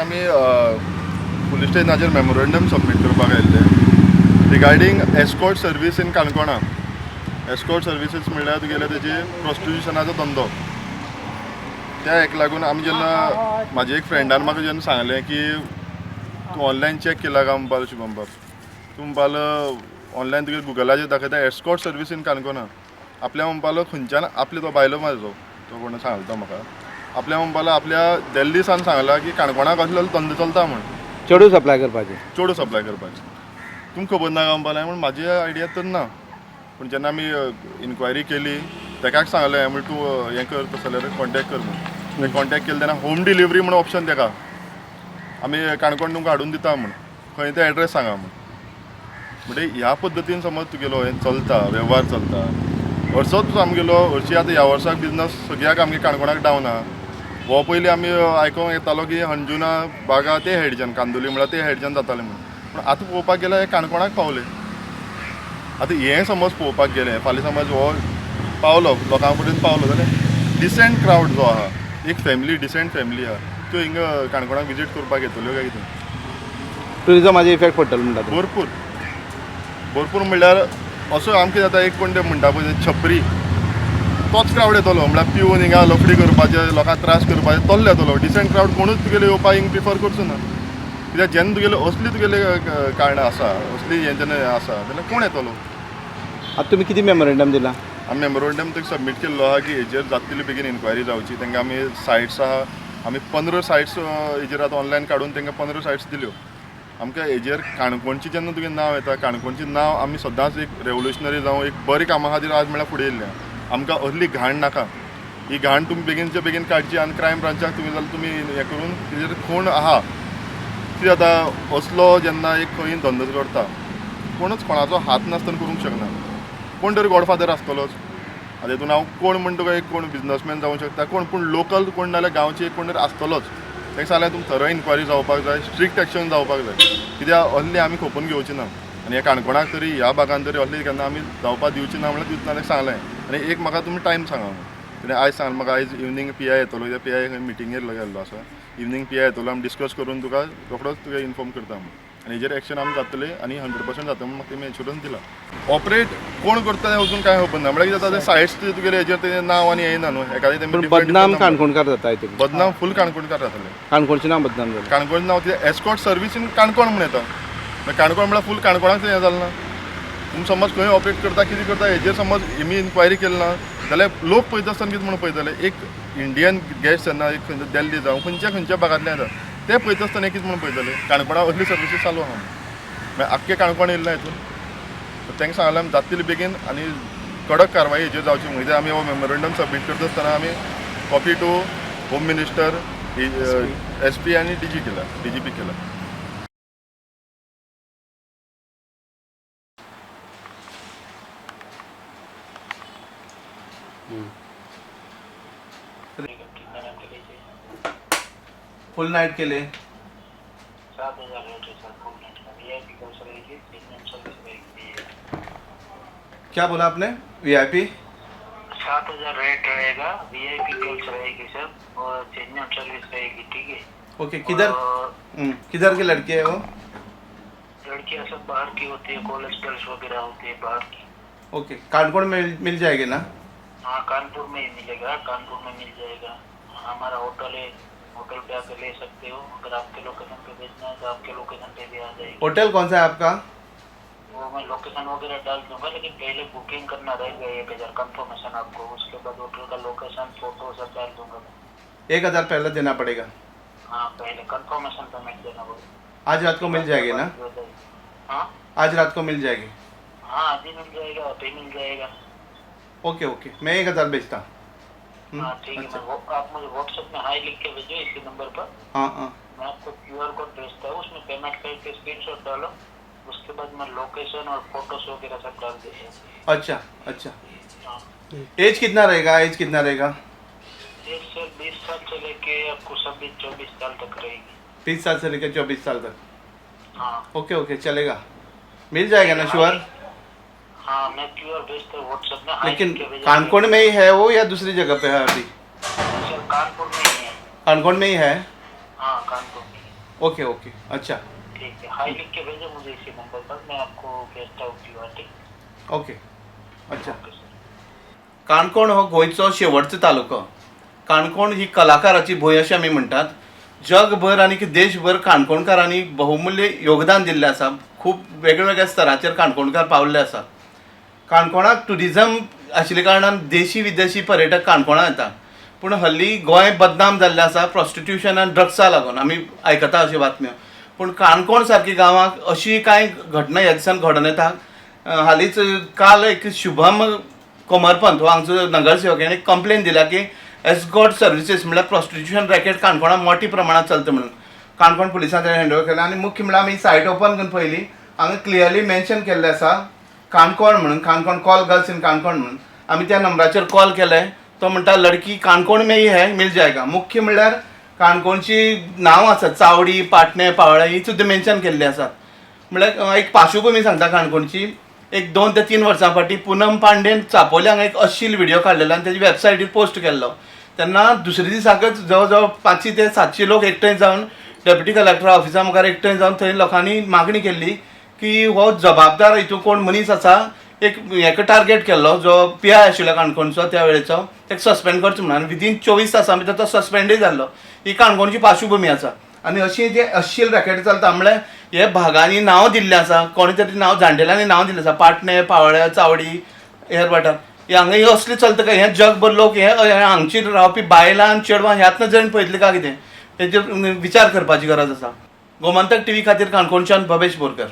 आमी पुलीस स्टेशनाचेर memorandum submit करपाक आयिल्ले रिगार्डींग एस्कॉर्ट सर्वीस इन काणकोणा. एस्कॉर्ट सर्विसीस म्हणल्यार तुगेले तेजी प्रोस्टिट्युशनाचो धंदो. त्या हेका लागून आमी जेन्ना म्हाजे एक फ्रेंडान म्हाका जेन्ना सांगलें की तूं ऑनलायन चॅक केला काय म्हणपाक शुभम बाब, तूं म्हणपालो ऑनलायन तुगे गुगलाचेर दाखयता एस्कॉर्ट सर्वीस इन काणकोणा. आपल्या म्हणपालो खंयच्यान आपले तो बायलो म्हाजो तो कोण सांगलो तो म्हाका आपल्या म्हणपालो आपल्या दिल्ली सान सांगला की काणकोणाक असलो धंदो चलता म्हूण. चेडूं सप्लाय करपाचें. चेडूं सप्लाय करपाचें तुमकां खबर ना काय म्हणपालें म्हूण म्हाजी आयडिया तर ना. पूण जेन्ना आमी इन्क्वायरी केली तेकाक सांगलें म्हण तूं हें कर तसो जाल्यार कॉन्टेक्ट कर म्हूण. कॉन्टेक्ट केलें तेन्ना होम डिलिव्हरी म्हूण ऑप्शन तेका आमी काणकोण तुमकां हाडून दिता म्हूण, खंय ते एड्रेस सांगा म्हूण. म्हणजे ह्या पद्दतीन समज तुगेलो हें चलता वेव्हार चलता हरसोच आमगेलो हरशी. आतां ह्या वर्साक बिजनस सगळ्याक आमगे काणकोणाक डावन आहा. हो पयलीं आमी आयकोंक येतालो की अंजुना बागा ते हेडच्यान कांदोली म्हळ्यार ते हेडच्यान जाताले म्हूण. पूण आतां पळोवपाक गेल्यार हे काणकोणाक पावले. आतां हें समज पळोवपाक गेलें फाल्यां समज हो पावलो लोकां पर्यंत पावलो जाल्यार डिसेंट क्रावड जो आहा एक फॅमिली डिसेंट फॅमिली आहा त्यो हिंगा काणकोणाक विजीट करपाक येतल्यो काय कितें. टुरिजमाचेर इफेक्ट पडटलो म्हणटा तूं. भरपूर भरपूर म्हणल्यार असो आमकां जाता एक कोण ते म्हणटा पळय छपरी तोच क्रावड येतलो म्हळ्यार पिवन हिंगा लफडी करपाचे लोकांक त्रास करपाचे तोल्लो येतलो. डिसेंट क्रावड कोणूच तुगेले येवपाक हिंग प्रिफर करचो ना कित्याक जेन्ना तुगेले असली तुगेले कारणां आसा असली हें जेन्ना आसा जाल्यार कोण येतलो. आतां तुमी कितें मेमोरेंडम दिलां? आमी मेमोरंडम ताका सबमीट केल्लो आहा की हेजेर जाता तितले बेगीन इन्क्वायरी जावची. तांकां आमी सायट्स आहा आमी 15 सायट्स हेजेर आतां ऑनलायन काडून तांकां 15 सायट्स दिल्यो. आमकां हेजेर काणकोणची जेन्ना तुगेलें नांव येता काणकोणचें नांव आमी सदांच एक रेवोल्युशनरी जावं एक बरें कामा खातीर आज म्हळ्यार फुडें येयल्लें. आमकां असली घाण नाका. ही घाण तुमी बेगीनच्या बेगीन काडची आनी क्रायम ब्रांचाक तुमी जाल्यार तुमी हें करून तेजेर कोण आहा कितें जाता असलो जेन्ना एक खंय धंदो करता कोणूच कोणाचो हात नासतना करूंक शकना. कोण तरी गॉडफादर आसतलोच. आतां हितून हांव कोण म्हण तुका एक कोण बिजनसमॅन जावंक शकता कोण पूण लोकल कोण नाल्यार गांवचे एक कोण तरी आसतलोच. ताका सांगल्यार तुमकां थरो इन्क्वायरी जावपाक जाय स्ट्रिक्ट एक्शन जावपाक जाय कित्याक असली आमी खपून घेवची ना. आनी ह्या काणकोणाक तरी ह्या भागान तरी असली केन्ना आमी जावपाक दिवची ना म्हणल्यार दिवची ना ताका सांगलें. आनी एक म्हाका तुमी टायम सांगा म्हणून तेणें आयज सांगलें म्हाका आयज इवनींग पी I येतलो कित्याक पी I खंय मिटिंगेर गेल्लो आसा इवनींग पी I येतलो आमी डिस्कस करून तुका रोखडोच तुका इन्फॉर्म करता म्हणून. आनी हेजेर एक्शन आमी जातले आनी 100% जाता म्हणून म्हाका तेमी एश्युरन्स दिला. ऑपरेट कोण करता तें अजून कांय खबर ना म्हळ्यार कितें जाता ते सायट्स तुगेले हेजेर तें नांव आनी येयना न्हू एखादें तेमी बदनाम काणकोणकार जाता हितून. बदनाम फूल काणकोणकार जातले. काणकोणचें नांव बदनाम जालें. काणकोण नांव तें एस्कॉर्ट सर्वीस इन काणकोण म्हूण येता. मागीर काणकोण म्हळ्यार फूल काणकोणाक हें जालें ना. तुमी समज खंय ऑपरेट करता कितें करता हेजेर समज हेमी इन्क्वायरी केली ना जाल्यार लोक पळयता आसतना कितें म्हणून पळयतले. एक इंडियन गॅस्ट जेन्ना एक खंयच्या दिल्ली जावं खंयच्या खंयच्या भागांतल्यान येता ते पळयता आसतना कितें म्हणून पळयतले काणकोणाक असली सर्विसीस चालू आहा म्हणून. मागीर आख्खे काणकोण येयल्लें हितून तांकां सांगलें आमी जाता तितले बेगीन आनी कडक कारवाई हेजेर जावची म्हणून. कित्याक आमी हो मेमोरंडम सबमीट करता आसतना आमी copy to home minister SP आनी डी जी केला डी जी पी केला. फुल नाइट के लिए 7,000 रेट है सर फुल नाइट का. वीआईपी गर्ल्स रहेगी, प्रीमियम सर्विस रहेगी. क्या बोला आपने? वीआईपी 7,000 रेट रहेगा, वीआईपी गर्ल्स रहेगी सर और प्रीमियम सर्विस रहेगी. ठीक है. ओके. किधर किधर की लड़की है वो? लड़कियां सब बाहर की होती है, कॉलेज गर्ल्स वगैरह होती है बाहर की. ओके. काणकोण में मिल जाएगी ना? हाँ कानपुर में ही मिलेगा, कानपुर में मिल जाएगा. हमारा होटल है, होटल पे आके ले सकते हो. अगर आपके लोकेशन पे भेजना है तो आपके लोकेशन पे भी आ जाएगी. होटल कौन सा है आपका? वो मैं लोकेशन वगैरह डाल दूंगा लेकिन पहले बुकिंग करना रहेगा 1,000 कंफर्मेशन आपको. उसके बाद होटल का लोकेशन फोटो सब डाल दूंगा मैं. 1,000 पहले देना पड़ेगा? हाँ पहले कंफर्मेशन पेमेंट देना पड़ेगा. आज रात को मिल जाएगी ना? हाँ आज रात को मिल जाएगी? हाँ आज ही मिल जाएगा, अभी मिल जाएगा. ओके ओके मैं 1,000 भेजता हूँ. हाँ ठीक है. मैं आप मुझे व्हाट्सएप में हाई लिख के भेजो इसी नंबर पर. हाँ हाँ. मैं आपको क्यूआर कोड भेजता हूँ, उसमें पेमेंट करके स्क्रीनशॉट डालो. उसके बाद मैं लोकेशन और फोटोज वगैरह सब डाल देता हूँ. अच्छा अच्छा. हाँ. एज कितना रहेगा? एज कितना रहेगा? एक सर 20 साल से लेके आपको 26-24 साल तक रहेगी. 20 साल से लेकर 24 साल तक? हाँ. ओके ओके चलेगा. मिल जाएगा ना श्योर? हाँ मैं क्यूआर भेजता हूँ व्हाट्सएप में हाई लेकिन लिख के भेजो. कानकोण में ही है वो या दूसरी जगह पे है अभी? सर कानपुर में ही है. कानकोण में ही है? हाँ कानपुर में. ओके ओके, अच्छा। ठीक है, हाई लिख के भेजो मुझे इसी नंबर पर, मैं आपको भेजता हूँ क्यू आर, ठीक? ओके, अच्छा। Okay sir. Canacona हो गोंयचो शेवटचो तालुको। काणकोण ही कलाकाराची भूंय अशें आमी म्हणटात। जगभर आनी देशभर काणकोणकारांनी बहुमूल्य योगदान दिल्लें आसा। खूब वेगळ्या स्तराचेर काणकोणकार पावल्ले आसा। काणकोणाक ट्युरिजम आशिल्ल्या कारणान देशी विदेशी पर्यटक काणकोणां येता, पूण हल्ली गोंय बदनाम जाल्लें आसा प्रोस्टिट्युशन आनी ड्रग्सा लागून, आमी आयकता अश्यो बातम्यो। पूण काणकोण सारकी गांवांक अशी कांय घटना ह्या दिसान घडोवन येता। हालींच काल एक शुभम कोमरपंत हो हांगचो नगरसेवक हेणें कंप्लेन दिल्या की एस्कॉर्ट सर्विसीस म्हणल्यार प्रोस्टिट्युशन रॅकेट काणकोणां मोठ्या प्रमाणांत चलता म्हणून। काणकोण पुलिसांनी तें हँड ओवर केलें आनी मुख्य म्हणल्यार आमी सायट ओपन करून पळयली, हांगा क्लियरली मेन्शन केल्लें आसा काणकोण म्हणून, Canacona call girls in Canacona म्हणून। आमी त्या नंबराचेर कॉल केले, तो म्हणटा लडकी काणकोण में ही है, मिल जाएगा। मुख्य म्हणल्यार काणकोणची नांवां आसात, चावडी, पाटणें, पावळें, ही सुद्दां मेन्शन केल्ली आसात। म्हणल्यार एक पार्श्वभुमी सांगता काणकोणची, एक 2 ते 3 वर्सां फाटीं पुनम पांडेन चापोली हांगा एक अश्लील व्हिडियो काडलेलो आनी तेजी वेबसायटीर पोस्ट केल्लो। तेन्ना दुसरे दिसाकच जवळ जवळ 500 ते 700 लोक एकठांय जावन डेप्युटी कलेक्टर ऑफिसा मुखार एकठांय जावन थंय लोकांनी मागणी केल्ली की हो जबाबदार हितून कोण मनीस आसा, एक हेका टार्गेट केल्लो जो पी I आशिल्लो काणकोणचो त्या वेळेचो, ताका सस्पेंड करचो म्हणून। आनी विदीन 24 तासां भितर तो सस्पेंडूय जाल्लो। ही काणकोणची पार्श्वभुमी आसा आनी अशी जे अश्लील रॅकेट चलता म्हणल्यार हे भागांनी नांव दिल्लें आसा, कोणे तरी नांव जाणटेल्यांनी नांव दिल्लें आसा, पाटणें, पावळ्या, चावडी, हेर वाठार हे हांगा हे असले चलता काय? हे जगभर लोक हे हांगची रावपी बायलां आनी चेडवां ह्याच नदरेन पळयतले काय कितें, हेजेर विचार करपाची गरज आसा। गोमंतक टीव्ही खातीर काणकोणच्यान भवेश बोरकर।